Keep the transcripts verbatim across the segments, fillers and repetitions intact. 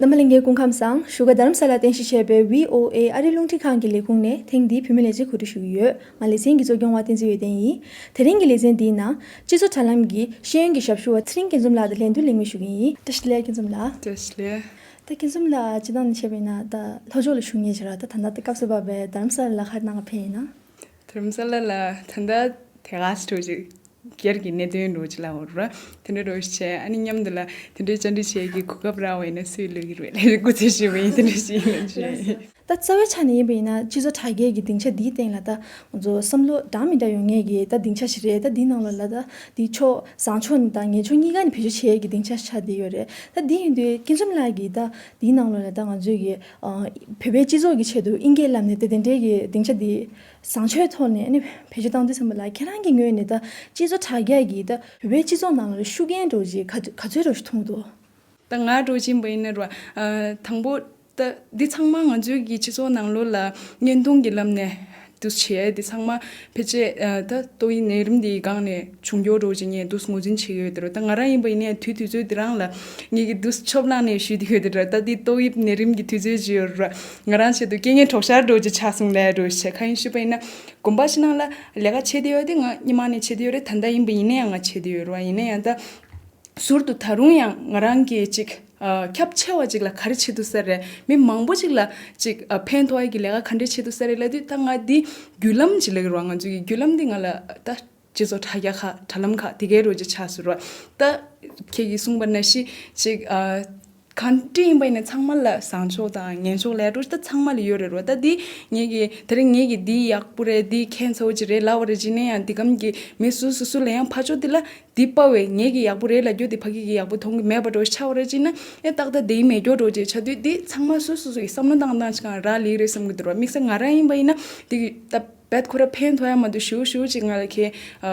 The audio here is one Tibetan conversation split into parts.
རྣམ་པ་ལྷན་རྒྱས་སྐུ་ཁམས་བཟང་། བཞུགས་སྒར་རྡ་རམ་ས་ལར་རྟེན་གཞི་བྱས་པའི་བྷི་ཨོ་ཨེ་ཨ་རིའི་རླུང་འཕྲིན་ཁང་གི་ལས་ཁུངས་ནས་ཐེངས་འདིའི་བོད་མི་ལས་བྱེད་གོ་སྒྲིག་ཞུ་གི་ཡོད། ང་ལེ་ཚན་གྱི་གཙོ་སྐྱོང་བ་བསྟན་འཛིན་འོད་ལྡན་ཡིན། དེ་རིང་གི་ལེ་ཚན་འདིའི་ནང་སྤྱི་ཚོགས་དྲ་ལམ་གྱི་ཤེས་ཡོན་གྱི་ཞབས་ཞུ་བ་ཚེ་རིང་སྐྱིད་འཛོམས་ལགས་དང་ལན་བསྡུར་ལེགས་མོལ་ཞུ་གི་ཡིན། བཀྲ་ཤིས་བདེ་ལེགས་སྐྱིད་འཛོམས་ལགས། བཀྲ་ཤིས་བདེ་ལེགས། ད་སྐྱིད་འཛོམས་ལགས་སྤྱིར་བཏང་ནས་བཤད་པ་ཡིན་ན་ད་ལྷོ་ཕྱོགས་ལ་བཞུགས་མཁན་ཞིག་རེད། ད་ད་ལྟ་སྐབས་སུ་བབས་པའི་རྡ་རམ་ས་ལ་ལ་ག་རེ་གནང་ག་ཕེབས་ཡིན་ན། རྡ་རམ་ས་ལ་ལ་ད་ལྟ་དེ་ག་ཞིག་འགྲོ་ཅིག་སྒེར་གྱི་གནད་དོན་འགྲོ་ཅིག་ལ་འོར་ར། དེ་འདྲ་འགྲོ་ཞིག་བྱས། ཨ་ནི་མཉམ་དུ་ལ་དེ་འདྲའི་བཅར་འདྲི་བྱེད་ཀྱི་གོ་སྐབས་རག་པ་ཡིན་ན་སུས་ལོས་ཀྱི་རེད་ལས་སྐུ་ཚེ་ཞུ་བ་ཡིན། དེ་འདྲ་ཞིག་ཡིན་ལ་ཞུ་ཡིན། ད་རྩ་བའི་ཆ་ནས་ཡིན་པ་ཡིན་ན་སྤྱི་ཚོགས་དྲ་རྒྱའི་གི་སྡིངས་ཆ་འདིའི་སྟེང་ལ་ད་ང་ཚོ་བསམ་བློ་འདྲ་མི་འདྲ་ཡོང་མཁན་གྱི་ད་སྡིངས་ཆ་ཞིག་རེད། ད་འདིའི་ནང་ལོགས་ལ་ད་འདི་ཕྱོགས་བཟང་ཕྱོགས་ནས་ད་ངན་ཕྱོགས་གཉིས་ཀ་ནས་བེད་སྤྱོད་བྱེད་ཡས་ཀྱི་སྡིངས་ཆ་ཆགས་བསྡད་ཡོད་རེད། ད་འདི་ཡིན་དུས་སྐྱིད་འཛོམས་ལགས་ཀྱིས་ད་འདིའི་ནང་ལོགས་ལ་ད་ང་ཚོའི་གི་ཨ་བོད་པའི་སྤྱི་ཚོགས་ཀྱི་ཆེད་དུ་ཨིན་སྐད་བསླབ་ནས་ད་དེ་འདྲའི་གི་སྡིངས་ཆ་འདི་བཟང་ཕྱོགས་ཐོག་ནས་ཨ་ནི་བེད་སྤྱོད་བཏང་དུས་ཙམ་པ་ལ་ཁྱེད་རང་གི་ངོས་ནས་ད་སྤྱི་ཚོགས་དྲ་རྒྱ་གི་ད་བོད་པའི་སྤྱི་ཚོགས་ནང་ལ་ཤུགས་རྐྱེན་འདྲ་བོ་ཅིག་ག་ག་ཚོད་འདྲ་བོ་ཞིག་ཐོན་འདུག་ད་ང་འདྲ་བོ་ཅིག་ཡིན་པ་ཡིན་ན་ར། ཨ་དང་པོ་ད་འདི་ཚང་མ་ང་ཚོའི་གི་སྤྱི་ཚོགས་ནང་ལོགས་ལ་བརྙན་ཐུང་གི་ལམ་ནས་འདུ་བྱེད་འདི་ཚང་མ་ཕལ་ཆེར་ཨ་ད་ཏོག་དབྱིབས་ནད་རིམས་འདིའི་སྒང་ནས་བྱུང་རྒྱུ་འདྲ་བོ་ཅིག་ངས་འདུག་ངོས་འཛིན་བྱེད་ཀྱི་ཡོད་དེ་ར། ད་ང་རང་ཡིན་པ་ཡིན་ན་དུས་དུས་ཚོད་འདི་རང་ལ་ངས་གི་འདུག་ཆོབ་ལངས་ནས་ཞུས་དེ་ཡོད་དེ་ར། ད་འདི་ཏོག་དབྱིབས་ནད་རིམས་ཀྱི་དུས་ཚོད་ཅིག་ཡོད་ར། ང་རང་ཆེད་དུ་རྐྱེན་ངན་གྲོགས་ཤར་འདྲ་བོ་ཅིག་ཆགས་སོང་ལས་འདྲ་བོ་ཞིག་བྱས། གང་ཡིན་ཞུས་པ་ཡིན་ན་དགོན་པ་ཕྱི་ནང་ལ་ལས་ཀ་བྱེད་དེ་ཡོད་དེ་ང་སྔོན་མ་ནས་བྱེད་དེ་ཡོད་རེད། ད་ལྟ་ཡིན་པ་ཡིན་ན་ཡང་ང་བྱེད་དེ་ཡོད་ར། ཡིན་ན་ཡང་ད། ཟུར་དུ་ད་རུང་ཡང་ང་རང་གིས་ཅིག་ཨ་ཁྱབ་ཆེ་བ་ཅིག་ལ་ག་རེ་བྱེད་ཐུབ་ས་རེད། མི་མང་པོ་ཅིག་ལ་ཅིག་ཨ་ཕན་ཐོགས་ཡ་གི་ལས་ཀ་ག་འདྲས་བྱེད་ཐུབ་ས་རེད་ལབ་དུས། ད་ང་འདི་བརྒྱུད་ལམ་ཅིག་ལབ་ཀྱི་རེད་བ། ང་ཚོ་གི་བརྒྱུད་ལམ་འདི་ང་ལ་ད་སྤྱི་ཚོགས་དྲ་རྒྱ་ཁག་དྲ་ལམ་ཁག་དེ་གའི་རོ་ཅིག་ཆགས་སོང་རེད་བ། ད་ཁྱེད་ཀྱིས་གསུངས་པ་ནང་བཞིན་ཅིག་ཨ་གང་འདྲ་ཡིན་པ་ཡིན་ན་ཚང་མ་ལ་བཟང་ཕྱོགས་དང་ངན་ཕྱོགས་ལབ་འགྲོ་ད་ཚང་མ་ལ་ཡོད་རེད་རོ། ད་འདི་ངེད་ཀྱི་དེ་རིང་ངེད་ཀྱི་འདི་ཡག་པོ་རེད། འདི་ཁྱད་མཚར་པོ་ཅིག་རེད་ལབ་པ་རེད། ཅིག་ནས་ཡང་འདི་གམ་གྱི་མི་སུ་སུ་སུ་ལ་ཡང་ཕར་ཕྱོགས་འདི་ལ་འདི་པ་བས་ངེད་ཀྱི་ཡག་པོ་རེད་ལབ་རྒྱུ་དེ་ཕ་གི་གི་ཡག་པོ་མཐོང་གི་མེད་པ་འདྲ་བོ་ཆགས་པ་རེད། ཅིག་ན་ཨེ་ཏག་ཏག་དེ་ཡིན་མེད་རྒྱུ་འདྲ་བོ་ཅིག་ཆགས་དུས། འདི་ཚང་མ་སུ་སུ་སུ་ཡི་བསམ་བློ་བཏང་སྟངས་ཅིག་གང་རག་ལས་རེད་བསམ་གི་འདུག་ར། དམིགས་བསལ་ང་རང་ཡིན་པ་ཡིན་ན་འདི་གི་ད་རྦད་ཁོ་ར་ཕན་ཐོགས་ཡ་མ་གཏོགས་ཞེ་པོ་ཞེ་པོ་ཅིག་ང་ལ་གའི་ཨ་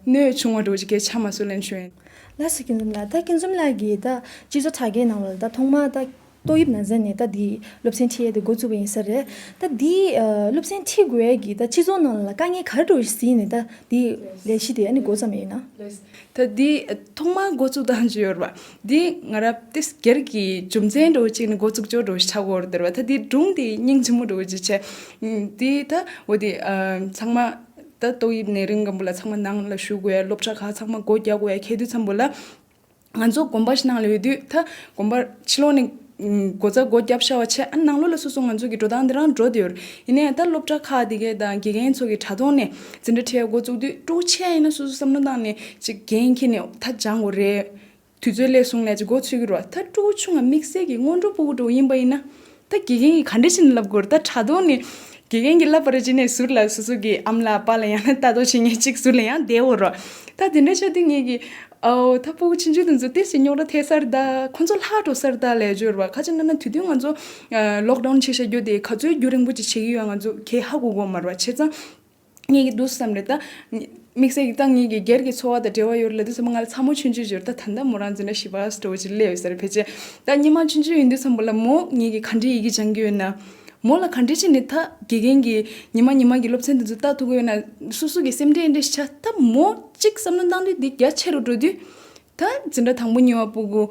གནོད་བྱུང་བ་འདྲ་བོ་ཅིག་གའི་ཆགས་མ་སོང་ལབ་ཞུ་ཡིན། ལགས་སོ་སྐྱིད་འཛོམས་ལགས། ད་སྐྱིད་འཛོམས་ལགས་ཀྱིས་ད་སྤྱི་ཚོགས་དྲ་རྒྱའི་ནང་ལ་ད་ཐོག་མར་ད་ཏོག་དབྱིབས་ན་ཚ་ནས་ད་འདི་སློབ་ཚན་ཁྲིད་ཡས་དེ་འགོ་བཙུགས་པ་ཡིན་ས་རེད། ད་འདི་ཨ་སློབ་ཚན་ཁྲིད་དགོས་ཡས་ཀྱི་ད་སྤྱི་ཚོགས་ནང་ལ་དཀའ་ངལ་ག་རེ་འདྲ་བོ་ཞིག་གཟིགས་ནས་ད་འདི་ལས་གཞི་དེ་ཨ་ནི་འགོ་བརྩམས་ཡིན་ན། ད་འདི་ཐོག་མར་འགོ་བཙུགས་སྟངས་ཅིག་ཡོད་རེད་བ། འདི་ང་རང་ཏིས་སྒེར་གྱི་རྒྱུ་མཚན་འདྲ་བོ་ཅིག་ནས་འགོ་བཙུགས་ཆོག་འདྲ་བོ་ཞིག་ཆགས་ཀྱི་ཡོད་རེད་བ། ད་འདི་སྒྲུང་དེ་སྙིང་རྗེ་མོ་འདྲ་བོ་ཅིག་བྱས། འདི་ད་འོ་དེ་ཨ་ཚང་མ་ད་ཏོག་དབྱིབས་ནད་རིམས་སྒང་པོ་ལ་ཚང་མ་ནང་ལ་བཞུགས་དགོས་ཡ། སློབ་གྲྭ་ཁག་ཚང་མ་སྒོ་རྒྱག་དགོས་ཡ་ཁེལ་དུས་ཙམ་པོ་ལ། ང་ཚོ་དགོན་པ་ཞིག་ནང་ལ་ཡོད་དུས་ད་དགོན་པ་ཕྱི་ལོགས་ནས་ཨུམ་སྒོ་རྩ་སྒོ་བརྒྱབ་བཞག་པ་བྱས། ཨ་ནང་ལོགས་ལ་སོ་སོ་ང་ཚོ་གི་འགྲོ་སྟངས་འདི་རང་འགྲོ་བསྡད་ཡོད་རེད། ཡིན་ན་ཡང་ད་སློབ་གྲྭ་ཁག་འདི་གའི་དང་དགེ་རྒན་ཚོ་གི་དྲ་ཐོག་ནས་འཛིན་གྲྭ་ཁྲིད་ཡ་འགོ་བཙུགས་དུས་ཕྲུ་གུ་ཆེ་ཡིན་ན་སོ་སོ་བསམ་བློ་བཏང་ནས་ཅིག་འགན་འཁྱེར་ནས་ད་སྦྱང་དགོས་རེད། དུས་ཚོད་སླེབས་སོང་ལབ་ཅིག་འགོ་ཚུགས་ཀྱི་རེད་བ། ད་ཕྲུ་གུ་ཆུང་ང་དམིགས་བསལ་གྱི་སྔོན་འགྲོ་ཕྲུ་གུ་འདྲ་བོ་ཡིན་པ་ཡིན་ན། ད་དགེ་རྒན་གྱིས་ག་འདྲ་བྱས་ནས་བསླབ་དགོས་རེད། ད་དྲ་ཐོག་ནས་དགེ་རྒན་གྱིས་བསླབ་པ་རེད། ཅིག་ནས་ཟུར་ལ་སོ་སོ་གི་ཨ་མ་ལགས་པཱ་ལགས་ཡང་ན་ལྟ་རྟོག་བྱེད་མཁན་ཅིག་ཟུར་ལ་ཡང་བསྡད་ཡོད་རེད། ད་དེ་འདྲ་བྱས་དུས་ངེད་ཀྱིས་ཨོ་ད་ཕྲུ་གུ་ཆུང་ཆུང་དེ་ཚོ་ཏོག་ཙམ་རྙོག་དྲ་ཐེབས་ས་རེད་ད། ཁོ་ཚོ་ལྷག་འགྲོ་ས་རེད་ད་ལབ་ཡོད་རེད་བ། ག་ཅི་ན་ན་དེ་དུས་ང་ཚོ་ལོག་ཌའུན་བྱས་བཞག་རྒྱུ་དེ་ག་ཚོད་རྒྱུན་རིང་པོ་ཅིག་བྱེད་ཀྱི་ཡོད་ང་ཚོ་གའི་ཧ་གོ་གི་མ་རེད་བ། བྱས་ཙང་ངེད་ཀྱིས་འདུག་བསམ་རེད་ད། དམིགས་བསལ་གྱི་ད་ངེད་ཀྱི་སྒེར་གྱི་འཚོ་བ་དང་འབྲེལ་བ་ཡོད་རེད་ལབ་དུས་ཙམ་པ་ང་ལ་ཚ་མོ་ཆུང་ཆུང་ཅིག་ཡོད་རེད། ད་ད་ལྟ་མོ་རང་འཛིན་གྲྭ་བཞི་པ་འདྲ་བོ་ཅིག་སླེབས་ཡོད་ས་རེད། ཕལ་ཆེར་ད་སྔོན་མ་ཆུང་ཆུང་ཡིན་དུས་ཙམ་པ་ལ་མོ་ངེད་ཀྱིས་ག་འདྲའི་ཡི་གེ་སྦྱང་གི་ཡོད་ན། མོ་ལ་ག་འདྲ་བྱས་ནས་ད་དགེ་རྒན་གྱིས་ཉི་མ་ཉི་མ་གི་སློབ་ཚན་དེ་ཚོ་ལྟ་ཐུབ་ཀྱི་ཡོད་ན། སོ་སོ་གི་སེམས་ཁྲལ་འདྲ་ཞིག་བྱས། ད་མོ་གཅིག་བསམ་བློ་བཏང་དུས་འདི་རྒྱ་ཆེ་རུ་འགྲོ་དུས། ད་འཛིན་གྲྭ་དང་པོ་གཉིས་པ་ཕྲུ་གུ།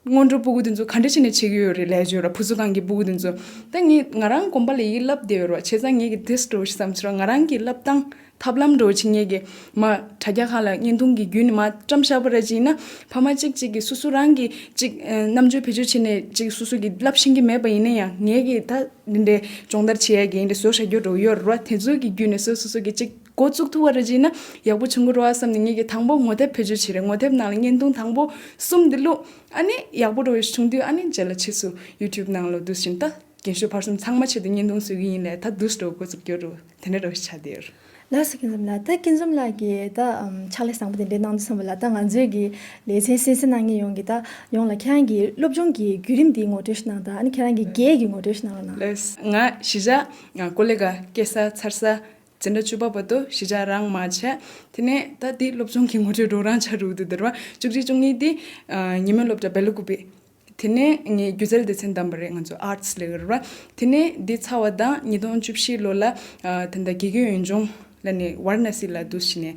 སྔོན་འགྲོ་ཕྲུ་གུ་དེ་ཚོ་ག་འདྲ་བྱས་ནས་བྱེད་ཀྱི་ཡོད་རེད་ལབ་ཡོད་ར། ཕུ་སུ་ཁང་གི་ཕྲུ་གུ་དེ་ཚོ། ད་ངས་ང་རང་དགོན་པ་ལ་ཡི་གེ་བསླབ་བསྡད་ཡོད་ར། བྱས་ཙང་ངེད་ཀྱིས་དེ་འདྲ་བོ་ཞིག་བསམ་ཚུལ་ར། ང་རང་གི་བསླབ་སྟངས་ཐབས་ལམ་འདྲ་བོ་ཅིག་ངེད་ཀྱིས་མ་དྲ་རྒྱ་ཁག་ལ་བརྙན་ཐུང་གི་བརྒྱུད་ནས་མ་བཀྲམ་བཞག་པ་ར། ཅིག་ཡིན་ན་ཕ་མ་གཅིག་གཅིག་གིས་སོ་སོ་རང་གིས་ཅིག་ཨ་རྣམ་དཔྱོད་བེད་སྤྱོད་བྱས་ནས་ཅིག་སོ་སོ་གིས་བསླབ་ཤེས་ཀྱི་མེད་པ་ཡིན་ན་ཡང་། ངེད་ཀྱིས་ད་འདི་འདྲའི་སྦྱོང་བརྡར་བྱེད་ཡ་གི་འདི་འདྲ་བཟོ་བཞག་རྒྱུ་འདྲ་བོ་ཡོད་ར། དེ་ཚོ་གི་བརྒྱུད་ནས་སོ་སོ་སོ་གིས་ཅིག་འགོ་བཙུགས་ཐུབ་པ་ར། ཅིག་ཡིན་ན་ཡག་པོ་བྱུང་གི་རེད་བསམ་ནས་ངེད་ཀྱིས་དང་པོ་ངོ་དེབ་བེད་སྤྱོད་བྱས་རེད། ངོ་དེབ་ནང་ལ་བརྙན་ཐུང་དང་པོ་གསུམ་འདི་བླུགས། ཨ་ནི་ཡག་པོ་འདྲ་བོ་ཞིག་བྱུང་དུས་ཨ་ནི་རྗེས་ལ་ཕྱིས་སུ་ཡུ་ཊུབ་ནང་ལ་འདུག་བཞིན་ད་རྒན་ཤོས་བར་གསུམ་ཚང་མ་ཆེད་དུ་བརྙན་ཐུང་བཟོ་གི་ཡིན་ལས། ད་འདུག་སེ་འགོ་བཙུགས་རྒྱུ་རུ་དེ་འདྲ་འདྲ་བོ་ཞིག་ཆགས་བསྡད་ཡོད། ལགས་སོ་སྐྱིད་འཛོམས་ལགས། ད་སྐྱིད་འཛོམས་ལགས་ཀྱིས་ད་ཨམ་ཕྱག་ལས་བཟང་པོ་དེ་འདྲའི་གནང་དུས་ཙམ་པ་ལ། ད་ང་ཚོའི་གི་ལེ་ཚན་གསན་གཟིགས་གནང་མཁན་ཡོངས་ཀྱིས་ད་ཡོངས་ལ་ཁྱེད་རང་གི་སློབ་སྦྱོང་གི་བརྒྱུད་རིམ་འདི་ངོ་སྤྲོད་ཞིག་གནང་དང་། ཨ་ནི་ཁྱེད་རང་གི་སྒེར་གྱི་ངོ་སྤྲོད་ཞིག་གནང་རོགས་གནང་། ལགས། ང་གཞིས་ཆགས་ཀོ་ལི་གྷལ་སྐྱེས་ས་འཚར་ས། འཛིན་གྲྭ་བཅུ་པ་བར་དུ་གཞིས་ཆགས་རང་མ་བྱས། དེ་ནས་ད་འདི་སློབ་སྦྱོང་གི་ངོ་སྤྲོད་འགྲོ་རང་ཆ་རུ་དུ་དར་བ་བཅུ་གཅིག་བཅུ་གཉིས་འདི་ཨ་ཉི་མའི་སློབ་གྲྭ་སྦེལ་ཀོབ་པི། དེ་ནས་ངས་སྒྱུ་རྩལ་སྡེ་ཚན་བདམས་པ་རེད། ང་ཚོ་ཨར་ཊི་སི་ལབ་ཀྱི་རེད་བ། དེ་ནས་འདི་ཚར་བ་དང་ཉིས་སྟོང་བཅུ་བཞི་ལོ་ལ་ཨ་ད་ལྟ་དགེ་རྒན་འོས་སྦྱོང་ ལ་ནི་ཝཱ་ར་ཎ་སི་ལ་འདུག་སེ་ནས་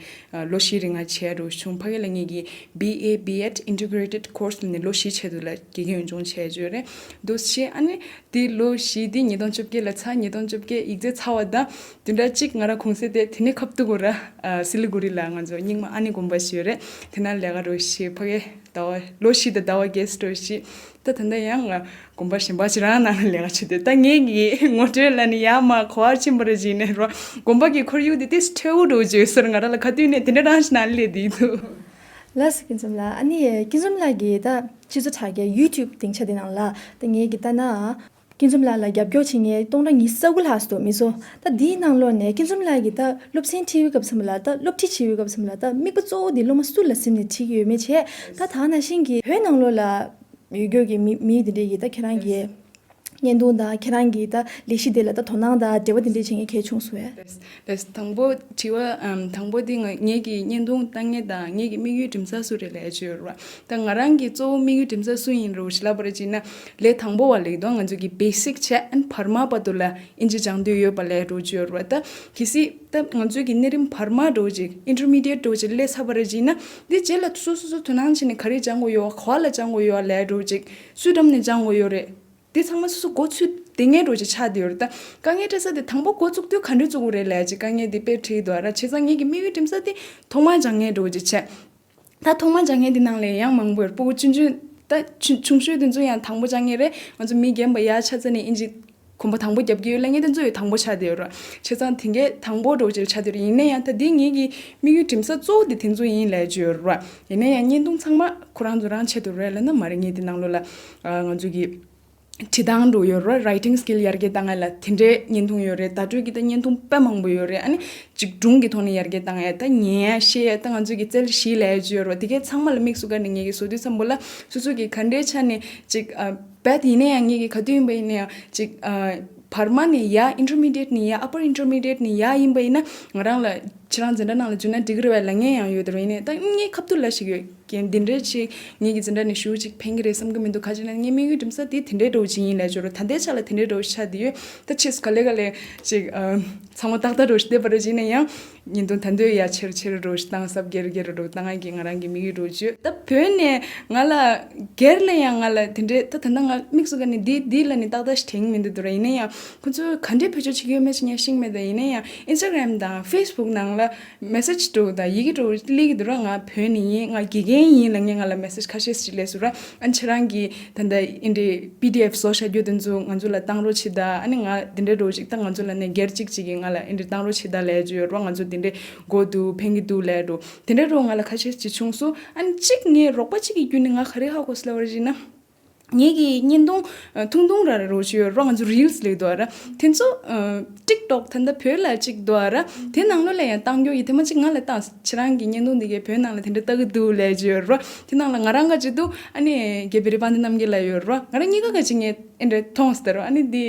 ལོ་བཞི་རིང་ང་བྱས་འགྲོ་བྱུང་། ཕ་གི་ལ་ངེད་ཀྱི་B A B.Ed Integrated Course ལ་ནི་ལོ་བཞི་ཆེད་དུ་ལ་དགེ་རྒན་འོས་སྦྱོང་བྱས་ཡོད་རེད། འདུག་སེ་ཨ་ནི་དེ་ལོ་བཞི་དེ་ཉིས་སྟོང་བཅོ་བརྒྱད་ལ་ཚར། ཉིས་སྟོང་བཅོ་བརྒྱད་ཡིག་ཚད་ཚར་བ་དང་། དེ་འདྲ་གཅིག་ང་རང་གུང་སེང་དེ་དེ་ནས་ཁ་ཐུག་གུ་ར་ཨ་སི་ལི་གུ་རི་ལ་ང་ཚོ་རྙིང་མ་ཨ་ནེ་དགོན་པ་ཞིག་ཡོད་རེད། དེ་ན་ལས་ཀ་རོ་ཞེས་ཕ་གི་ཟླ་བ་ལོ་བཞི་དང་ཟླ་བ་བརྒྱད་ཙམ་རོ་ཞེས། ད་ད་ལྟ་ཡང་ང་དགོན་པ་གཞན་པ་ཞིག་རང་ནང་ལ་ལས་ཀ་བྱེད་དུས། ད་ངེད་ཀྱི་ངོ་སྤྲོད་ལ་ནི་ཡར་མར་ག་པར་ཕྱིན་པ་རེད་ཅེ་ན་རོ། དགོན་པ་གི་ཁོར་ཡུག་དེ་ཏིས་ཁྲལ་འུ་འགྲོ་བྱོས་ཟེར། ང་རང་ལ་ག་དུས་ནས་དེ་འདྲ་རང་ཞིག་ནང་ལས་བསྡད་འདུག་ལགས་སོ་ཀུན་འཛོམས་ལགས། ཨ་ནི་ཀུན་འཛོམས་ལགས་ཀྱིས་ད་སྤྱི་ཚོགས་དྲ་རྒྱ་YouTube སྡིངས་ཆ་དེ་ནང་ལ་ད་ངེད་ཀྱི་ལྟ་ན། ཀུན་འཛོམས་ལགས་ལ་རྒྱབ་སྐྱོར་བྱེད་མཁན་སྟོང་ཕྲག་ཉི་ཤུ་རྩ་དགུ་ལྷག་ཙམ་འདུག་མི་ཚོ། ད་འདིའི་ནང་ལོགས་ནས་ཀུན་འཛོམས་ལགས་ཀྱིས་ད་སློབ་ཚན་ཁྲིད་པའི་སྐབས་སམ་ལ། ད་སློབ་ཁྲིད་བྱེད་པའི་སྐབས་སམ་ལ། ད་དམིགས་པ་གཙོ་བོ་འདི་སློབ་མ་སུ་ལ་གཟིགས་ནས་ཁྲིད་ཀྱི་ཡོད་མེད་བྱས། ད་ད་ནང་བཞིན་གྱི་བོད་ནང་ལོགས་ལ་ཡོད་རྒྱུ་གི་མི་མི་དེ་འདྲས་ཀྱིས་ད་ཁྱེད་རང་གི་བརྙན་ཐུང་དང་ཁྱེད་རང་གི་ད་ལས་གཞི་དེ་ལ་ད་དོ་སྣང་དང་འབྲེལ་བ་དེ་འདྲས་བྱེད་མཁན་གལ་ཆུང་སོང་བས། ལགས། དང་པོ་དྲི་བ་ཨམ་དང་པོ་འདི་ང་ངེད་ཀྱི་བརྙན་ཐུང་ལྟ་མཁན་དང་ངེད་ཀྱི་དམིགས་ཡུལ་འགྲེམས་ས་སུ་རེད་ལབ་ཡ་ཅིག་ཡོད་རེད་བ། ད་ང་རང་གི་གཙོ་བོ་དམིགས་ཡུལ་འགྲེམས་ས་སུ་ཡིན་རེད་ཞེས་ལབ་པ་རེད་ཅེ་ན། ལས་དང་པོ་བ་ལེགས་དང་ང་ཚོ་གི་བེ་སིག་བྱས་ཨན་བར་མ་བར་དུ་ལ་ཨིན་ཇི་སྦྱང་འདོད་ཡོད་པ་ལབ་ཡ་འདྲ་ཅིག་ཡོད་རེད་བ། ད་གལ་སྲིད་ད་ང་ཚོ་གི་གནས་རིམ་བར་མ་འདྲ་ཅིག་ཨིན་ཊར་མི་ཌི་ཡེཊ་འདྲ་ཅིག་སླེབས་ཚར་བ་རེད་ཅེ་ན། འདི་རྗེས་ལ་སོ་སོ་སོ་དོ་སྣང་བྱས་ནས་ག་རེ་སྦྱང་དགོས་ཡོད། ག་པ་ལ་སྦྱང་དགོས་ཡོད་ལབ་ཡ་འདྲ་ཅིག་སུའི་འགྲམ་ནས་སྦྱང་དགོས་ཡོད་རེད། འདི་ཚང་མ་སོ་སོ་འགོ་ཚུགས་བསྡད་མཁན་འདྲ་ཅིག་ཆགས་བསྡད་ཡོད་རེད། ད་དཀའ་ངལ་འཕྲད་ས་དེ་དང་པོ་འགོ་བཙུགས་དུས་ག་འདྲས་བཙུགས་དགོས་རེད་ལབ་ཡ་ཅིག་དཀའ་ངལ་དེ་དཔེ་འཕྲད་ཀྱི་འདུག་ཨ་ར། བྱས་ཙང་ངེད་ཀྱི་དམིགས་ཡུལ་འགྲེམས་ས་དེ་ཐོག་མར་སྦྱང་མཁན་འདྲ་ཅིག་བྱས། ད་ཐོག་མར་སྦྱང་མཁན་དེ་ནང་ལ་ཡང་མང་པོ་ཡོད། སྤུ་གུ་ཆུང་ཆུང་ད་ཆུང་ཆུང་ཤོས་དེ་ཚོ་ཡང་དང་པོ་སྦྱང་མཁན་རེད། ང་ཚོ་མི་རྒན་པ་ཡར་ཆ་ཚ་ནས་ཨིན་ཇི་གོམ་པ་དང་པོ་རྒྱབ་ཀྱི་ཡོད་ལབ་མཁན་དེ་ཚོ་ཡང་དང་པོ་ཆགས་བསྡད་ཡོད་རེད། བྱས་ཙང་དེ་གའི་དང་པོ་འདྲ་ཅིག་ཆགས་བསྡད་ཡོད་རེད། ཡིན་ན་ཡང་ད་འདི་ངེད་ཀྱི་དམིགས་ཡུལ་འགྲེམས་ས་གཙོ་བོ་དེ་དེ་ཚོ་ཡིན་ལབ་ཀྱི་ཡོད་རེད། ཡིན་ན་ཡང་བརྙན་ཐུང་ཚང་མ་ཁོ་རང་ཚོ་རང་ཆེད་དུ་རེད་ལབ་ན་མ་རེད། ངེད་དེ་ནང་ལོགས་ལ་ཨ་ང་ཚོ་གི་བྲིས་སྟངས་འདྲ་ཡོད་རེད། Writing skill ཡར་རྒྱས་བཏང་ཡ་ལ་དེ་འདྲའི་བརྙན་ཐུང་ཡོད་རེད། བརྡ་སྤྲོད་ཀྱི་ད་བརྙན་ཐུང་དཔེ་མང་པོ་ཡོད་རེད། ཨ་ནི་ཅིག་སྒྲུང་གི་ཐོག་ནས་ཡར་རྒྱས་བཏང་ཡ། ད་ཉན་ཡ་བཤད་ཡ། ད་ང་ཚོ་གི་རྩལ་བཞི་ལབ་ཡ་ཅིག་ཡོད་རེད། དེ་གའི་ཚང་མ་ལ་དམིགས་སུ་བཀར་ནས་ངེད་ཀྱིས་བཟོ་དུས་ཙམ་པོ་ལ་སོ་སོ་གི་ག་འདྲའི་ཆ་ནས་ཅིག་ཨ་བད་ཡིན་ན་ཡང་ངེད་ཀྱི་ག་དུས་ཡིན་པ་ཡིན་ན་ཡང་ཅིག་ཨ་བར་མ་ནས་ཡར་ཨིན་ཊར་མི་ཌི་ཡེཊ་ནས་ཡར་ཨ་པར་ཨིན་ཊར་མི་ཌི་ཡེཊ་ནས་ཡར་ཡིན་པ་ཡིན་ན་ང་རང་ལ་ཁྱེད་རང་འཛིན་གྲྭ་ནང་ལ་འཛུལ་ན་འགྲིག་གི་རེད་པས་ལབ་མཁན་ཡང་ཡོད་དེ་རེད། ཡིན་ནའི་ད་ངའི་ཁ་ཐུག་ལ་ཞིག་ཡོད་ཀྱི་འདི་འདྲའི་ཅིག་ངེད་ཀྱི་འཛིན་གྲྭ་ནས་ཞུ་ཅིག་ཕན་གྱི་རེད་བསམ་གྱི་མི་འདུག་ག་ཅི་ན་ངའི་དམིགས་ཡུལ་འགྲེམས་ས་དེ་དེ་འདྲའི་འདྲ་བོ་ཅིག་ཡིན་ལབ་ཅོ་རོ། ད་ལྟའི་ཆ་ལ་དེ་འདྲའི་འདྲ་བོ་ཆགས་བསྡད་ཡོད། ད་ཕྱིས་སུ་ག་ལེ་ག་ལེ་ཅིག་ཨ་ཚང་མ་ཏག་ཏག་འདྲ་བོ་ཞིག་བསྡད་པ་རེད། ཡིན་ན་ཡང་བརྙན་ཐུང་ད་འདོད་ཡ་ཆེར་ཆེར་འདྲ་བོ་ཞིག་བཏང་། སབ་སྒེར་སྒེར་འདྲ་བོ་བཏང་ཡ་གི་ང་རང་གི་དམིགས་ཡུལ་འདྲ་བོ་ཅིག་ཡོད། ད་བོད་ནས་ང་ལ་སྒེར་ལ་ཡང་ང་ལ་དེ་འདྲའི་ད་ད་ལྟ་ང་དམིགས་སུ་བཀར་ནས་འདི་འདི་ལ་ནི་ཏག་ཏག་ཞིག་དྲན་གྱི་མི་འདུག་དོ་ར། ཡིན་ན་ཡང་ཁོ་ཚོས་ག་འདྲའི་བེད་སྤྱོད་བྱེད་ཀྱི་ཡོད་མེད་ཅིག་ངས་ཤེས་ཀྱི་མེད། ད་ཡིན་ན་ཡང་ཨིན་སི་ཊ་གྷ་རམ་དང་ཕེ་སི་བུག་ནང་ལ་མེ་སེ་ཇི་འདྲ་བོ་དང་ཡི་གེ་འདྲ་བོ་སླེབས་ཀྱི་འདུག་ར། ང་བོད་ནས་ཡིན། ང་དགེ་རྒན་ཡིན་ལབ་མཁན་ང་ལ་མེ་སེ་ཇི་ཁ་ཤས་ཤིག་སླེབས་སོང་ར། ཨ་ནི་ཁྱེད་རང་གིས་ད་ལྟ་འདི་འདྲའི་པི་ཌི་ཨེཕ་བཟོ་བཞག་རྒྱུ་དེ་ཚོ་ང་ཚོ་ལ་བཏང་རོགས་བྱེད་དང་། ཨ་ནི་ང་འདི་འདྲ་འདྲ་བོ་ཅིག་ད་ང་ཚོ་ལ་ནས་སྒེར་གཅིག་ཅིག་གིས་ང་ལ་འདི་འདྲ་བཏང་རོགས་བྱེད་དང་ལབ་ཀྱི་ཡོད་ར། ང་ཚོ་འདི་འདྲའི་དགོས་འདུག་ཕན་གྱི་འདུག་ལབ་འདྲ་བོ་དེ་འདྲ་འདྲ་བོ་ང་ལ་ཁ་ཤས་ཅིག་བྱུང་སོང་། ཨ་ནི་གཅིག་ངས་རོགས་པ་གཅིག་གི་བརྒྱུད་ནས་ང་ག་རེ་ཧ་གོ་སོང་ལབ་པ་རེད་ན། ངེད་ཀྱི་བརྙན་ཐུང་ཨ་ཐུང་ཐུང་ར་ར་རོ་ཅིག་ཡོད་ར། ང་ཚོ་རིལ་སི་ལབ་ཀྱི་འདུག་ར། དེ་ཚོ་ཨ་ཊིག་ཊོག་ད་ལྟ་བོད་ལ་གཅིག་འདུག་ར། དེ་ནང་ལོགས་ལ་ཡང་བཏང་རྒྱུ་ཡིན། དེ་མ་གཅིག་ང་ལ་བཏང་། ཁྱེད་རང་གི་བརྙན་ཐུང་འདི་གའི་བོད་ནང་ལ་དེ་འདྲ་ལྟ་གི་འདུག་ལབ་ཅིག་ཡོད་ར། དེ་ནང་ལ་ང་རང་ག་ཅིག་འདུག་ཨ་ནི་རྒན་བེ་རི་དཔལ་ལྡན་རྣམ་རྒྱལ་ལགས་ཡོད་ར། ང་རང་གཉིས་ཀ་ག་ཅིག་ངས་ཨེ་འདྲ་མཐོང་སྟེ་ར། ཨ་ནི་འདི་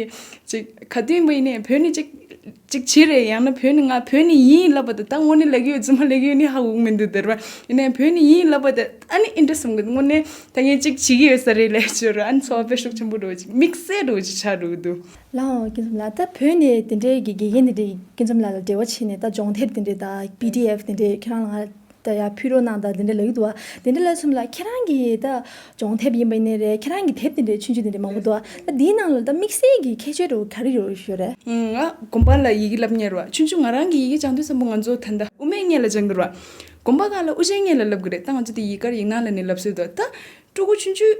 ཅིག་ག་དུས་ཡིན་པ་ཡིན་ནའི་བོད་ནས་ཅིག་ཅིག་བྱེད་རེད། ཡང་ན་བོད་ནས་ང་བོད་ནས་ཡིན་ལབ་པ་དང་། ད་དངོས་གནས་ལབ་ཀྱི་ཡོད་རྫུན་མ་ལབ་ཀྱི་ཡོད་ནི་ཧ་གོ་གི་མི་འདུག་སྟེ་ར། ཡིན་ནའི་བོད་ནས་ཡིན་ལབ་པ་དང་ཨ་ནི་ཨེ་འདྲ་བསམ་གི་འདུག་དངོས་གནས་ད་ངས་ཅིག་བྱེད་ཀྱི་ཡོད་ས་རེད་ལབ་ཅོ་ར། ཨ་ནི་ཚོར་བ་དཔེ་ཤུགས་ཆེན་པོ་འདྲ་བོ་ཅིག་དམིགས་བསལ་འདྲ་བོ་ཅིག་ཆགས་འགྲོ་གི་འདུག་ལགས་འོ་ཀུན་འཛོམས་ལགས། ད་བོད་ནས་དེ་འདྲའི་གི་དགེ་རྒན་དེ་འདྲའི་ཀུན་འཛོམས་ལགས་ལ་འབྲེལ་བ་བྱས་ནས་ད་སྦྱོང་དེབ་དེ་འདྲའི་དང་པི་ཌི་ཨེཕ་དེ་འདྲའི་ཁྱེད་རང་ལ་ང་ད་ཡར་ཕུལ་རོགས་གནང་དང་དེ་འདྲ་ལབ་ཀྱི་འདུག་བ། དེ་འདྲ་ལབ་སོང་ལ་ཁྱེད་རང་གི་ད་སྦྱོང་དེབ་ཡིན་པ་ཡིན་ནའི་རེད། ཁྱེད་རང་གི་དེབ་དེ་འདྲའི་ཆུང་ཆུང་དེ་འདྲའི་མང་པོ་འདུག་བ། ད་འདིའི་ནང་ལ་ད་དམིགས་བསལ་གྱི་ཁྱད་ཆོས་འདྲ་བོ་ག་རེ་ཡོད་རེད། ང་དགོན་པ་ལ་ཡི་གེ་བསླབ་མཁན་རེད་བ། ཆུང་ཆུང་ང་རང་གི་ཡི་གེ་སྦྱང་དུས་ཙམ་པོ་ང་ཚོ་ད་ལྟ་དབུ་མའི་སྔོན་ལ་སྦྱང་གི་རེད་བ། དགོན་པ་སྒང་ལ་དབུ་ཅན་སྔོན་ལ་བསླབ་གི་རེད། ད་ང་ཚོ་དེ་ཡིག་དཀར་ཡིག་ནག་ལ་ནི་བསླབ་སྲོལ་འདུག་ད་ཕྲུ་གུ་ཆུང་ཆུང་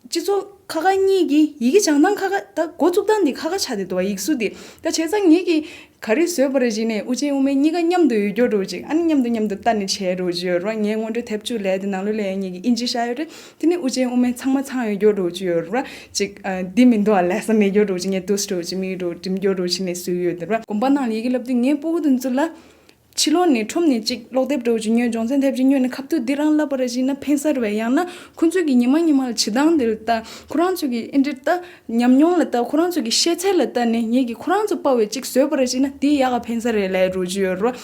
སྤྱི་ཚོགས་ཁག་ཁག་གཉིས་ཀྱི་ཡི་གེ་སྦྱང་སྟངས་ཁག་ཁག་ད་འགོ་བཙུགས་སྟངས་འདི་ཁག་ཁག་ཆགས་བསྡད་འདུག་བ། ཡིག་གཟུགས་འདི། ད་བྱས་ཙང་ངེད་ཀྱིས་ག་རེ་བཟོས་པ་རེད་ཅེ་ན། དབུ་ཅན་དབུ་མེད་གཉིས་ཀ་མཉམ་དུ་ཡོད་རྒྱུ་འདྲ་བོ་ཅིག་ཨ་ནི་མཉམ་དུ་མཉམ་དུ་ལྟ་ནས་བྱས་འདྲ་བོ་ཅིག་ཡོད་རེད་བ། ངའི་སྔོན་འགྲོའི་དེབ་བཅུ་ལས་དེ་ནང་ལོགས་ལ་ཡང་ངེད་ཀྱིས་དབྱིན་ཇི་བཞག་ཡོད་རེད། དེ་ནས་དབུ་ཅན་དབུ་མེད་ཚང་མ་ཚང་ཡོད་རྒྱུ་འདྲ་བོ་ཅིག་ཡོད་རེད་བ། ཅིག་ཨ་འདི་མི་འདུག་ཨ། ལེ་ས་མེད་རྒྱུ་འདྲ་བོ་ཅིག་ངས་འདུག་སེ་འདྲ་བོ་ཅིག་མི་འདྲ་བོ་འགྲིམ་རྒྱུ་འདྲ་བོ་ཅིག་ནས་བཟོས་ཡོད་རེད་བ། དགོན་པ་ནང་ལ་ཡི་གེ་བསླབ་དུས་ངའི་སྤུ་གུ་དེ་ཚོ་ལ། ཕྱི་ལོགས་ནས་ཁྲོམ་ནས་ཅིག་ཀློག་དེབ་འདྲ་བོ་ཅིག་ཉོས། སྦྱོང་ཚན་དེབ་ཅིག་ཉོས་ནས་ཁ་ཐུག་འདི་རང་བསླབ་པ་རེད་ཅེ་ན་ཕན་ས་རེད་བས། ཡང་ན་ཁོང་ཚོས་ཀྱི་ཉི་མ་ཉི་མ་ལ་བྱེད་སྟངས་འདི་ལ་ལྟ། ཁོ་རང་ཚོས་ཀྱི་ཨེ་འདྲ་ལྟ། ཉམས་མྱོང་ལ་ལྟ། ཁོ་རང་ཚོས་ཀྱི་ཤེས་ཚད་ལ་ལྟ་ནས་ངེད་ཀྱིས་ཁོ་རང་ཚོ་དཔའ་བའི་ཅིག་བཟོས་པ་རེད་ཅེ་ན་འདི་ཡག་ག་ཕན་ས་རེད་ལབ་འདྲ་བོ་ཅིག་ཡོད་རེད།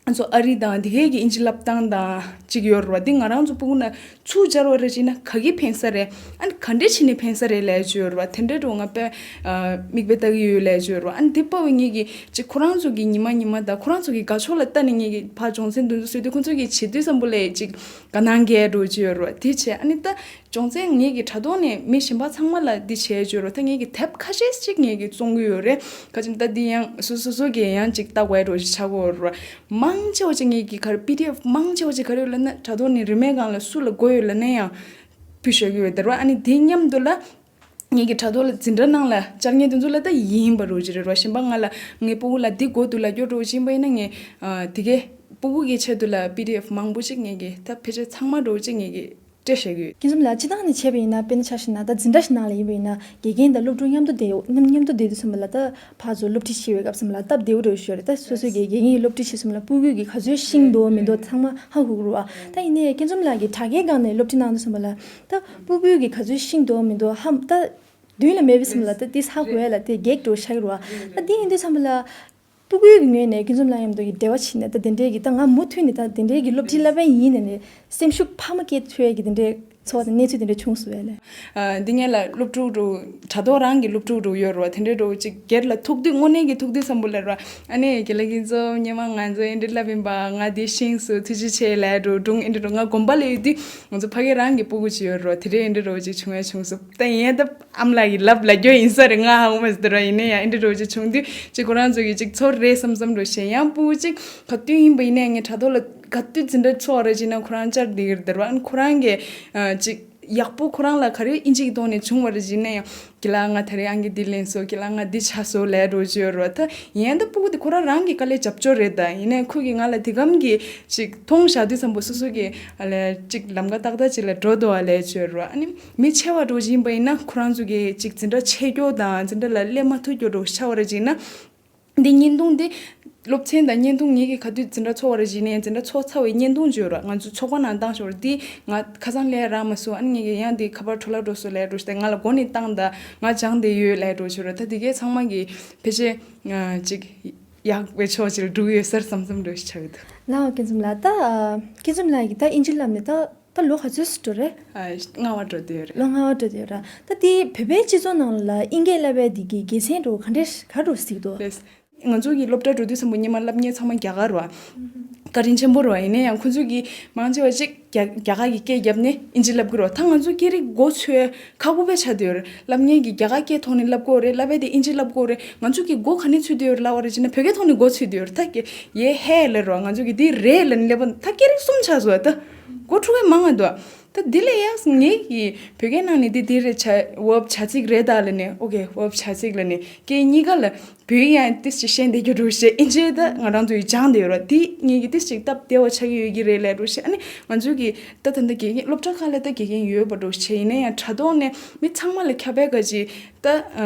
ང་ཚོ་ཨ་རི་དང་དེ་གས་ཀྱི་ཨིན་ཇི་བསླབ་སྟངས་དང་གཅིག་ཡོད་རེད་བ། དེ་ང་རང་ཚོ་སྤུ་གུ་ན་ཚུར་སྦྱར་བ་རེད་བྱས་ན་ག་གི་ཕན་ས་རེད། ཨ་ནི་ག་འདྲས་བྱས་ནས་ཕན་ས་རེད་ལབ་ཡ་ཅིག་ཡོད་རེད་བ། དེ་འདྲས་འགྲོ་ང་དཔེ་ཨ་མིག་དཔེ་ལྟ་གི་ཡོད་ལབ་ཡ་ཅིག་ཡོད་རེད་བ། ཨ་ནི་དེ་པ་བས་ངེད་ཀྱིས་ཅིག་ཁོ་རང་ཚོ་གི་ཉི་མ་ཉི་མ་དང་ཁོ་རང་ཚོ་གི་དགའ་ཕྱོགས་ལ་ལྟ་ནས་ངེད་ཀྱིས་ཕར་སྦྱོང་ཚན་འདོན་འཛུགས་བཟོས་དུས་ཁོ་ཚོ་གིས་བྱེད་དུས་ཙམ་པོ་ལ་ཅིག་དགའ་སྣང་སྐྱེ་འགྲོ་ཅིག་ཡོད་རེད་བ། དེ་བྱས་ཨ་ནི་ད་སྦྱོང་ཚན་ངེད་ཀྱིས་དྲ་ཐོག་ནས་མི་གཞན་པ་ཚང་མ་ལ་འདི་བྱས་ཅིག་ཡོད་རེད་བ། ད་ངེད་ཀྱིས་དེབ་ཁ་ཤས་ཅིག་ངེད་ཀྱིས་བཙོང་གི་ཡོད་རེད། ཁ་ཅིག་ད་འདི་ཡང་སོ་སོ་སོ་གིས་ཡང་ཅིག་ལྟ་དགོས་འགྲོ་ཅིག་ཆགས་ཀྱི་ཡོད་རེད་བ། མང་ཆེ་བ་ཅིག་ངེད་ཀྱི་ག་རེ་པི་ཌི་ཨེཕ་མང་ཆེ་བ་ཅིག་ག་རེ་ཡོད་ལབ་ན་དྲ་ཐོག་ནས་རིན་མེད་སྒང་ལ་སུ་ལ་དགོས་ཡོད་ལབ་ན་ཡང་ཕུལ་བཞག་གི་ཡོད་དེ་རེད་བ། ཨ་ནི་དེ་མཉམ་དུ་ལ་ངེད་ཀྱི་དྲ་ཐོག་ལ་འཛིན་གྲྭ་ནང་ལ་བཅར་མཁན་དེ་ཚོ་ལ་ད་ཡིན་པ་རོ་ཅིག་རེད་བ། གཞན་པ་ང་ལ་ངའི་སྤུ་གུ་ལ་འདི་དགོས་འདུག་ལབ་རྒྱུ་རོ་ཅིག་ཡིན་པ་ཡིན་ན་ངས་ཨ་དེ་གའི་སྤུ་གུ་གི་ཆེད་དུ་ལ་པི་ཌི་ཨེཕ་མང་པོ་ཅིག་ངེད་ཀྱི་ད་ཕལ་ཆེར་ཚང་མ་རོ་ཅིག་ངེད་ཀྱི་སྤྲད་བཞག་གི་ཡོད། ཁྱེད་ཚོ་ལ་སྤྱི་བཏང་ནས་བྱས་པ་ཡིན་ན་དཔེར་ན་ཆ་བཞག་ན་ད་འཛིན་གྲྭ་ཞིག་ནང་ལ་ཡིན་པ་ཡིན་ན་དགེ་རྒན་དང་སློབ་ཕྲུག་མཉམ་དུ་བསྡད་ཡོད། མཉམ་མཉམ་དུ་བསྡད་དུས་ཙམ་པ་ལ་ད་ཕར་ཚུར་སློབ་ཁྲིད་བྱེད་པའི་སྐབས་ཙམ་ལ་སྟབས་བདེ་བོ་འདྲ་བོ་ཞིག་ཡོད་རེད། ད་སོ་སོའི་དགེ་དགེ་རྒན་གྱིས་སློབ་ཁྲིད་བྱེད་ཙམ་ལ་སྤུ་གུས་ཀྱིས་ག་ཚོད་ཤེས་འདུག་མི་འདུག་ཚང་མ་ཧ་གོ་གི་རེད་བ། ད་ཡིན་ནའི་ཁྱེད་ཚོ་ལ་གི་དྲ་རྒྱའི་སྒང་ནས་སློབ་ཁྲིད་གནང་དུས་ཙམ་པ་ལ་ད་སྤུ་གུས་ཀྱིས་ག་ཚོད་ཤེས་འདུག་མི་འདུག་ཧ་ད་མདུན་ལ་མེད་པའི་ཙམ་ལ་ད་ཏིས་ཧ་གོ་ཡ་ལ་དེ་གེགས་འགྲོ་ཤག་གི་རེད་བ། ད་དེ་ཡིན་དུས་ཙམ་པ་ལ། སྤུ་གུའི་ངོས་ནས་ཁྱེད་ཚོ་ལ་མཉམ་དུ་ཡི་འབྲེལ་བ་བྱས་ནས་ད་དེ་འདྲའི་གི་ད་ང་མུ་མཐུད་ནས་ད་དེ་འདྲའི་གི་སློབ་ཁྲིད་བསླབ་པ་ཡིན་ནས་ནས་སེམས་ཤུགས་འཕར་མ་སྐྱེ་ཐུབ་ཡ་གི་དེ་འདྲའི་ཚོར་བ་དང་གནས་ཚུལ་དེ་འདྲ་བྱུང་སོང་བས་ལས། ཨ་འདི་ངས་ལ་སློབ་ཕྲུག་འགྲོ་དྲ་ཐོག་རང་གི་སློབ་ཕྲུག་འགྲོ་ཡོད་རེད་བ། དེ་འདྲའི་འགྲོ་ཅིག་སྒེར་ལ་ཐུག་དུས་དངོས་གནས་ཀྱི་ཐུག་དུས་བསམ་བློ་ལ་རེད་བ། ཨ་ནི་དགེ་ལགས་ཁྱེད་ཚོ་སྔོན་མ་ང་ཚོ་ཨེ་འདྲ་བསླབ་ཡིན་པ་ང་འདི་ཤེས་སོང་ཐུགས་རྗེ་ཆེ་ལབ་འགྲོ་སྒྲུང་ཨེ་འདྲ་འགྲོ་ང་དགོན་པ་ལ་ཡོད་དུས་ང་ཚོ་ཕ་གི་རང་གི་སྤུ་གུ་ཅིག་ཡོད་རེད་བ། དེ་འདྲའི་ཨེ་འདྲ་འགྲོ་ཅིག་བྱུང་ཡ་བྱུང་སོང་། ད་ཡིན་ད་ཨ་མ་ལགས་ཀྱི་ལབ་ལ་རྒྱུ་ཡིན་ས་རེད། ང་ཧ་གོ་མ་སོང་། དེ་ར་ཡིན་ནའི་ཡང་ཨེ་འདྲ་འགྲོ་ཅིག་བྱུང་དུས་ཅིག་ཁོ་རང་ཚོ་གི་ཅིག་ཚོར་རེད་བསམ་བསམ་འགྲོ་ཞེས་ཡང་སྤུ་གུ་ཅིག་ག་དུས་ཡིན་པ་ཡིན་ནའི་ངས་དྲ་ཐོག་ལ་ག་དུས་འཛིན་གྲྭ་ཚོགས་རེད་ཅེ་ན་ཁོ་རང་བཅར་བསྡད་ཀྱི་རེད་དེ་ར། ཨ་ནི་ཁོ་རང་གི་ཨ་ཅིག་ཡག་པོ་ཁོ་རང་ལ་ག་རེ་ཨིན་ཇི་གི་ཐོག་ནས་བྱུང་བ་རེད་ཅེ་ན་ཡང་དགེ་ལགས་ང་ད་རེས་ཨང་ཀི་འདི་ལེན་སོང་། དགེ་ལགས་ང་འདི་བྱ་སོང་ལབ་འགྲོ་ཅིག་ཡོད་རེད་བ། ད་ཡིན་ད་སྤུ་གུ་དེ་ཁོ་རང་རང་གི་དཀའ་ལས་རྒྱབ་སྐྱོར་རེད། ད་ཡིན་ནའི་ཁོ་གིས་ང་ལ་དེ་གམ་གི་ཅིག་མཐོང་བཞག་དུས་ཙམ་པ་སོ་སོ་གི་ཨ་ལས་ཅིག་ལམ་ཀ་ཏག་ཏག་ཅིག་ལ་འགྲོ་འདུག་ཨ་ལས་ཅིག་ཡོད་རེད་བ། ཨ་ནི། མི་ཆེ་བ་འགྲོ་བཞིན་པ་ཡིན་ན་ཁོ་རང་ཚོ་གི་ཅིག་འཛིན་གྲྭ་ཆད་སྐྱོ་དང་འཛིན་གྲྭ་ལ་སླེབས་མ་ཐུབ་སྐྱོ་འགྲོ་ཆགས་པ་རེད་ཅེ་ན། འདི་བརྙན་ཐུང་འདི་སློབ་ཚན་དང་བརྙན་ཐུང་ངེད་ཀྱི་ག་དུས་འཛིན་གྲྭ་ཚོགས་པ་རེད་ཅེ་ནས་འཛིན་གྲྭ་ཚོགས་ཚར་བའི་བརྙན་ཐུང་བརྗོད་ར་ང་ཚོ་ཚོགས་པ་ནང་བཏང་ཤོར་འདི་ང་ཁ་སང་ལས་རག་མ་སོང་། ཨ་ནི་ངེད་ཀྱི་ཡང་འདི་ཁ་པར་འཕྲོ་བརླག་འགྲོ་སོང་ལས་འགྲོ་ཞིག་ང་ལ་མགོ་ནས་བཏང་ད་ང་སྦྱང་བསྡད་ཡོད་ལས་འགྲོ་ཤོར་ར། ད་འདི་གའི་ཚང་མ་གི་ཕལ་ཆེར་ཅིག་ཡག་པའི་ཕྱོགས་ཅིག་ལ་འགྲོ་གི་ཡོད་ས་རེད་བསམ་བསམ་འགྲོ་ཞིག་ཆགས་ཀྱི་འདུག་ལའོ་སྐྱིད་འཛོམས་ལགས། ད་སྐྱིད་འཛོམས་ལགས་ཀྱིས་ད་ཨིན་ཇི་བསླབ་ནས་ད། ད་ལོ་ག་ཚོད་སུ་འགྲོ་རེད། ཨ་ལྔ་པ་འགྲོ་དུས་རེད། ལོ་ལྔ་པ་འགྲོ་དུས་ར། ད་དེ་བོད་པའི་སྤྱི་ཚོགས་ནང་ལ་ཨིན་སྐད་བསླབ་པའི་དེ་གི་དགེ་མཚན་འགྲོ་ག་འདྲས་ག་འགྲོ་གཟིགས་འདུག་ལེས། ང་ཚོ་གི་སློབ་གྲྭ་འགྲོ་དུས་ཙམ་པ་སྔོན་མ་བསླབ་མཁན་ཚང་མ་རྒྱ་གར་ར། བཀའ་དྲིན་ཆེན་པོ་ར། ཡིན་ན་ཡང་ཁོ་ཚོ་གི་མང་ཆེ་བ་ཅིག་རྒྱ་རྒྱ་གར་གི་སྐད་བརྒྱབ་ནས་ཨིན་ཇི་བསླབ་གི་ར། ད་ང་ཚོ་སྐད་རིགས་མགོ་ཚོས་ཁག་པོ་དཔེ་ཆགས་བསྡད་ཡོད་རེད། བསླབ་མཁན་གྱིས་རྒྱ་གར་སྐད་ཐོག་ནས་བསླབ་དགོས་རེད། བསླབ་པའི་དེ་ཨིན་ཇི་བསླབ་དགོས་རེད། ང་ཚོ་གི་མགོ་ག་ནས་ཚོས་བསྡད་ཡོད་རེད་ལབ་པ་རེད་ཅེ་ན་བོད་སྐད་ཐོག་ནས་མགོ་ཚོས་བསྡད་ཡོད་རེད། ད་ཀྱེ་ཡེ་ཧེ་ལབ་ར། ང་ཚོ་གི་འདི་རེད་ལབ་ནས་སླེབས་པ་ད་སྐད་རིགས་གསུམ་ཆགས་སོང་ད། མགོ་འཁྲུག་གི་མང་ང་འདུག་ད་འདི་ལས་ཡང་ངེད་ཀྱིས་བོད་སྐད་ནང་ནས་འདི་འདི་རེད་བྱ་verb་བྱ་ཚིག་རེད་ད་ལབ་ནས། ཨོ་ཀེ་verb་བྱ་ཚིག་ལབ་ནས་སྐད་གཉིས་ཀ་ལ་བོད་ཡིག་ཡང་ཏིས་ཅིག་ཤེས་བསྡད་རྒྱུ་འགྲོ་ཞེས་ཨིན་ཇི་ད་ང་རང་ཚོ་ཡིས་སྦྱང་བསྡད་ཡོད་ར། འདི་ངེད་ཀྱིས་ཏིས་ཅིག་སྟབས་བདེ་བ་ཆགས་ཀྱི་ཡོད་ཀྱི་རེད་ལབ་འགྲོ་ཞེས། ཨ་ནི་ང་ཚོ་གི་ད་ད་ལྟ་དགེ་རྒན་སློབ་གྲྭ་ཁག་ལ་ད་དགེ་རྒན་ཡོད་པ་འགྲོ་ཞེས། ཡིན་ན་ཡང་དྲ་ཐོག་ནས་མི་ཚང་མ་ལ་ཁྱབ་པའི་ག་ཅི་ད་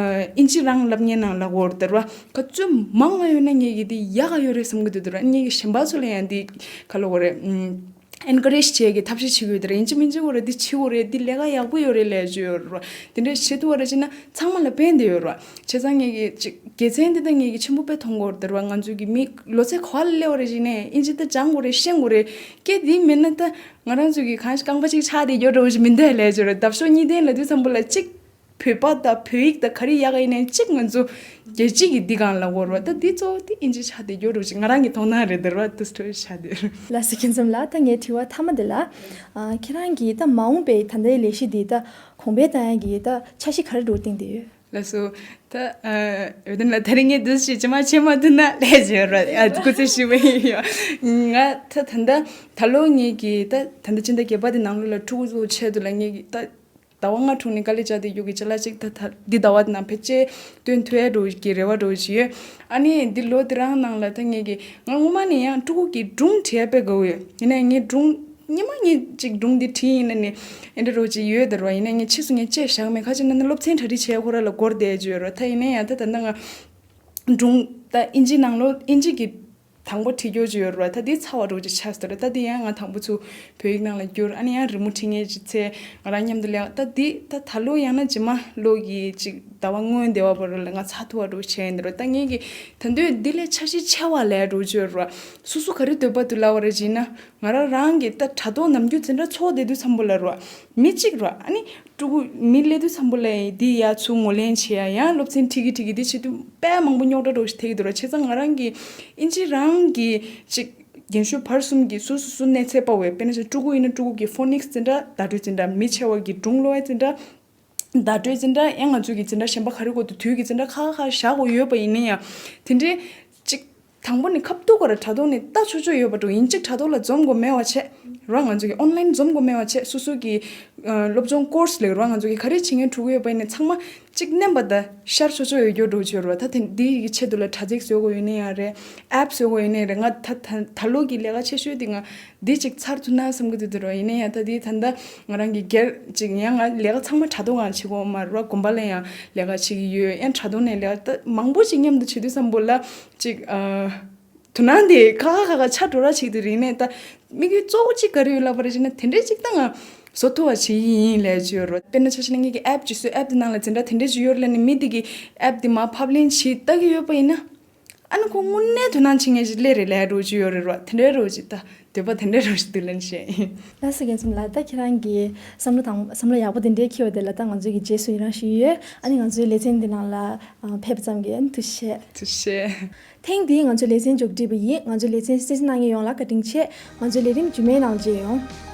ཨིན་ཇི་རང་བསླབ་མཁན་ནང་ལ་འོར་དར་བ་ག་ཚོད་མང་བ་ཡོད་ན་ངེད་ཀྱིས་འདི་ཡག་ག་ཡོད་རེད་བསམ་གི་འདུག་དར་བ། ངེད་ཀྱིས་གཞན་པ་ཚོ་ལ་ཡང་འདི་ག་ལབ་དགོས་རེད། ཨེན་ཀ་རེཇ་བྱེད་ཀྱི་ཐབས་ཤེས་བྱེད་ཀྱི་ཡོད་དེ་རེད། ཡིན་གཅིག་མིན་གཅིག་འོ་རེད། འདི་བྱེད་དགོས་རེད། འདི་ལས་ཀ་ཡག་པོ་ཡོད་རེད་ལབ་བརྗོད་ཡོད་རེད། དེ་འདྲས་བྱེད་ཐུབ་པ་རེད་ཅེ་ན་ཚང་མ་ལ་ཕན་བདེ་ཡོད་རེད། བྱས་ཙང་ངེད་ཀྱི་ཅིག་དགེ་མཚན་འདི་ད་ངེད་ཀྱི་ཆེན་པོ་དཔེ་མཐོང་གི་ཡོད་རེད་བ། ང་ཚོ་གི་མི་ལོ་ཚད་ག་པ་ལ་སླེབས་པ་རེད་ཅེ་ན་ཨིན་ཇི་ད་སྦྱང་དགོས་རེད། ཤེས་དགོས་རེད། སྐད་འདི་མེད་ན་ད་ང་རང་ཚོ་གི་གང་ཞིག་རྐང་པ་གཅིག་ཆག་བསྡད་ཡོད་འགྲོ་བ་ཞིག་མི་འདུག་ལབ་བརྗོད་རེད། འདབ་གཤོག་གཉིས་ལྡན་ལབ་དུས་ཙམ་པ་ལ་ཅིག་བོད་པ་དང་བོད་ཡིག་དང་ག་རེ་ཡག་ག་ཡིན་ནའི་གཅིག་ང་ཚོ་རྒྱལ་སྤྱི་གི་འདི་སྒང་ལ་འོར་བ་ད་འདི་གཙོ་བོ་དེ་ཨིན་ཇི་ཆགས་བསྡད་ཡོད་རེད་ཅིག་ང་རང་གི་མཐོང་སྣང་རེད་དེ་རེད་བ། དུ་སྤྲོ་ཆགས་བསྡད་ཡོད་རེད། ལགས་སོ་སྐྱིད་འཛོམས་ལགས། ད་ངའི་དྲི་བ་མཐའ་མ་འདི་ལ། ཨ་ཁྱེད་རང་གིས་ད་མ་འོངས་པའི་ད་ལྟའི་ལས་གཞི་འདི་ད་གོང་འཕེལ་བཏང་ཡ་གི་ད་འཆར་གཞི་ག་རེ་འདྲ་བཏིང་བསྡད་ཡོད། ལགས་སོ། ད་ཨ་འོས་འདེམས་ལ་ད་རིང་ངས་འདི་ཞིག་ཇི་མ་ཆེ་མ་ཐུན་ན་ལས་བྱེད་ར་ཨ་སྐུ་ཚེ་ཞུ་བ་ཡིན་ཡོད། ང་ད་ད་ད་ད་ལོ་ངེད་ཀྱི་ད་ད་ད་ཕྱི་ཟླ་བརྒྱད་པ་དེ་ནང་ལོ་ལ་ཕྲུ་གུ་ཚོ་ཆེད་དུ་ལ་ངེད་ཀྱི་ད། ཟླ་བ་ལྔ་དྲུག་ནས་དཀའ་ལས་བརྒྱབ་བསྡད་ཡོད་ཀྱི་ཅ་ལག་ཅིག་ད་ད་འདི་ཟླ་བ་དེ་ནང་ཕལ་ཆེར་སྟོན་ཐུབ་ཡ་འགྲོ་གི་རེ་བ་འགྲོ་གི་ཡོད། ཨ་ནི་འདི་ལོ་དེ་རང་ནང་ལ་ད་ངེད་ཀྱི་ང་སྔོན་མ་ནས་ཡང་ཕྲུ་གུ་གི་སྒྲུང་བྲིས་ཡ་དཔེ་དགའ་བོ་ཡོད། ཡིན་ནའི་ངས་སྒྲུང་སྔོན་མ་ངས་ཅིག་སྒྲུང་འདི་བྲིས་ཡིན་ན་ནི་ཨེ་འདྲ་རོ་ཅིག་ཡོད་དེ་རོ། ཡིན་ནའི་ངས་ཕྱིས་སུ་ངས་བཅད་བཞག་མེད། ཁ་ཅིག་ན་ན་སློབ་ཚན་གྲ་སྒྲིག་བྱས་ཁོ་ར་ལ་འགོར་བསྡད་ཡ་ཅིག་ཡོད་རོ། ད་ཡིན་ནའི་ཡང་ད་ད་ལྟ་ང་སྒྲུང་ད་ཨིན་ཇི་ནང་ལོ་ཨིན་ཇི་གི་དང་པོ་བྲིས་རྒྱུ་ཅིག་ཡོད་རེད་བ། ད་འདི་ཚར་བ་འདྲ་བོ་ཅིག་ཆགས་སོང་རེད། ད་འདི་ཡང་ང་དང་པོ་ཚུར་བོད་ཡིག་ནང་ལ་བསྒྱུར། ཨ་ནི་ཡང་རི་མོ་བྲིས་མཁན་ཅིག་འཚོལ། ང་རང་མཉམ་དུ་ལས། ད་འདི་ད་ད་ལོ་ཡང་ན་རྗེས་མ་ལོ་གི་ཅིག་ཟླ་བ་སྔོན་དེ་བ་བར་ལ་ང་ཚར་ཐུབ་པ་འདྲ་བོ་བྱས་ཡིན་རེད། ད་ངེད་ཀྱི་ད་དུང་འདི་ལས་འཆར་གཞི་ཆེ་བ་ལས་འདྲ་བོ་ཅིག་ཡོད་རེད་བ། སོ་སོ་ག་རེ་འདོད་པ་འདུག་ལབ་པ་རེད་ཅེ་ན། ང་རང་རང་གི་ད་དྲ་ཐོག་ནམ་རྒྱུན་འཛིན་གྲྭ་ཚོགས་བསྡད་དུས་ཙམ་པ་ལ་རེད་བ། མི་གཅིག་རེད་བ། ཨ་ནི་ཕྲུ་གུ་མི་སླེབས་དུས་ཙམ་པ་ལ་འདི་ཡར་ཚུར་ངོས་ལེན་བྱེད་ཡ། ཡང་སློབ་ཚན་ཁྲིད་ཀྱི་ཁྲིད་ཀྱི་འདི་བྱེད་དུས་དཔེ་མང་པོ་རྙོག་དྲ་འདྲ་བོ་ཞིག་འཕྲད་ཀྱི་འདུག་ར། བྱས་ཙང་ང་རང་གིས་ཨིན་ཇི་རང་གི་ཅིག་རྒན་གཞོན་བར་གསུམ་གྱི་སོ་སོ་སོ་གནས་ཚད་པ་བས། དཔེར་ན་ཆ་ཕྲུ་གུ་ཡིན་ན་ཕྲུ་གུ་གི་ཕོ་ནིག་སི་འཛིན་གྲྭ་བརྡ་སྤྲོད་འཛིན་གྲྭ། མི་ཆེ་བ་གི་སྒྲུང་ཀློག་ཡ་འཛིན་གྲྭ་བརྡ་སྤྲོད་འཛིན་གྲྭ། ཡང་ང་ཚོ་གི་འཛིན་གྲྭ་གཞན་པ་ག་རེ་དགོས་འདུག་དུས་ཀྱི་འཛིན་གྲྭ་ཁག་ཁག་བཞག་དགོས་ཡོད་པ་ཡིན་ན་ཡང་། དེ་འདྲའི་ཅིག་དང་པོ་ནས་ཁ་ཐུག་ག་ར་དྲ་ཐོག་ནས་ལྟ་ཆོག་ཆོག་ཡོད་པ་འདྲ་བོ། ཡིན་གཅིག་དྲ་ཐོག་ལ་འཛོམས་དགོས་མེད་པ་བྱས་ར། ང་ཚོ་གི་ཨོན་ལན་འཛོམས་དགོས་མེད་པ་བྱས། སོ་སོ་གི་ཨ་སློབ་སྦྱོང་ཀོར་སི་ལབ་ར། ང་ཚོ་གི་ག་རེ་བྱེད་མཁན་ཕྲུ་གུ་ཡོད་པ་ཡིན་ན་ཚང་མ་གཅིག་མནན་པ་དང་ཤར་ཆོག་ཆོག་ཡོད་རྒྱུ་འདྲ་བོ་ཅིག་ཡོད་རེད་བ། ད་དེ་འདི་ཡི་ཆེད་དུ་ལ་དྲ་ཚིགས་བཟོ་དགོས་ཡིན་ན་ཡང་རེད། ཨེབ་བཟོ་དགོས་ཡིན་ན་ཡང་རེད། ང་ད་ད་ད་ལོ་གི་ལས་ཀ་ཆེ་ཤོས་དེ་ང་འདི་ཅིག་ཚར་ཐུབ་ན་བསམ་གི་འདུག་དེ་རེད་བ། ཡིན་ན་ཡང་ད་འདི་ད་ལྟ་ང་རང་གི་སྒེར་ཅིག་ཡང་ང་ལས་ཀ་ཚང་མ་དྲ་ཐོག་ནང་བྱེད་དགོས་མ་རེད་བ། དགོན་པ་ལ་ཡང་ལས་ཀ་བྱེད་ཀྱི་ཡོད། ཡང་དྲ་ཐོག་ནས་ལས་ཀ་ད་མང་པོ་ཅིག་མཉམ་དུ་བྱེད་དུས་ཙམ་པ་ལ་ཅིག་ཨ། དོ་སྣང་དེ་ཁ་ཁ་ཁ་ཁ་ཆགས་འགྲོ་ར་ཅིག་དེ་རེད། ཡིན་ནའི་ད་དམིགས་ཡུལ་གཙོ་བོ་གཅིག་ག་རེ་ཡོད་ལབ་པ་རེད་ཅེ་ན། དེ་འདྲའི་ཅིག་ད་ང་བཟོ་ཐུབ་པ་བྱེད་ཀྱི་ཡིན་ལབ་ཀྱི་ཡོད་རེད། དཔེར་ན་ཆ་བཞག་ན་ངེད་ཀྱི་ཨེབ་ཅིག་བཟོས། ཨེབ་དེ་ནང་ལ་འཛིན་གྲྭ་དེ་འདྲའི་ཅིག་ཡོད་རེད་ལབ་ནས་མི་དེ་གིས་ཨེབ་དེ་མར་ཕབ་ལེན་བྱེད་ལྟ་གི་ཡོད་པ་ཡིན་ན། ཨ་ནི་ཁོ་དངོས་གནས་དོ་སྣང་བྱེད་མཁན་ཅིག་སླེབས་རེད་ལབ་འདྲ་བོ་ཅིག་ཡོད་རེད་ར། དེ་འདྲའི་འདྲ་བོ་ཅིག་ད་འདོད་པ་དེ་འདྲའི་འདྲ་བོ་ཅིག་འདུག་ལབ་ནས་བཤད་ཡིན། ལགས་སོ། རྒན་ཚང་ལགས། ད་ཁྱེད་རང་གིས་བསམ་བློ་དང་བསམ་བློ་ཡག་པོ་དེ་འདྲའི་འཁྱེར་བ་དེ་ལ་ད་ང་ཚོའི་གི་རྗེས་སུ་ཡི་རང་ཞུ་ཡི་ཡོད། ཨ་ནི་ང་ཚོའི་ལེ་ཚན་འདི་ནང་ལ་ཨ་ཕེབས་པ་ཙམ་གྱིས་ཨ་ནི་ཐུགས་རྗེ་ཆེ། ཐུགས་རྗེ་ཆེ། ཐེངས་འདིའི་ང་ཚོའི་ལེ་ཚན་མཇུག་སྒྲིལ་བ་ཡིན། ང་ཚོའི་ལེ་ཚན་གསན་གཟིགས་གནང་མཁན་ཡོངས་ལ་བཀའ་དྲིན་ཆེ། ང་ཚོའི་ལས་རིམ་རྗེས་མའི་ནང་མཇལ་ཡོང་།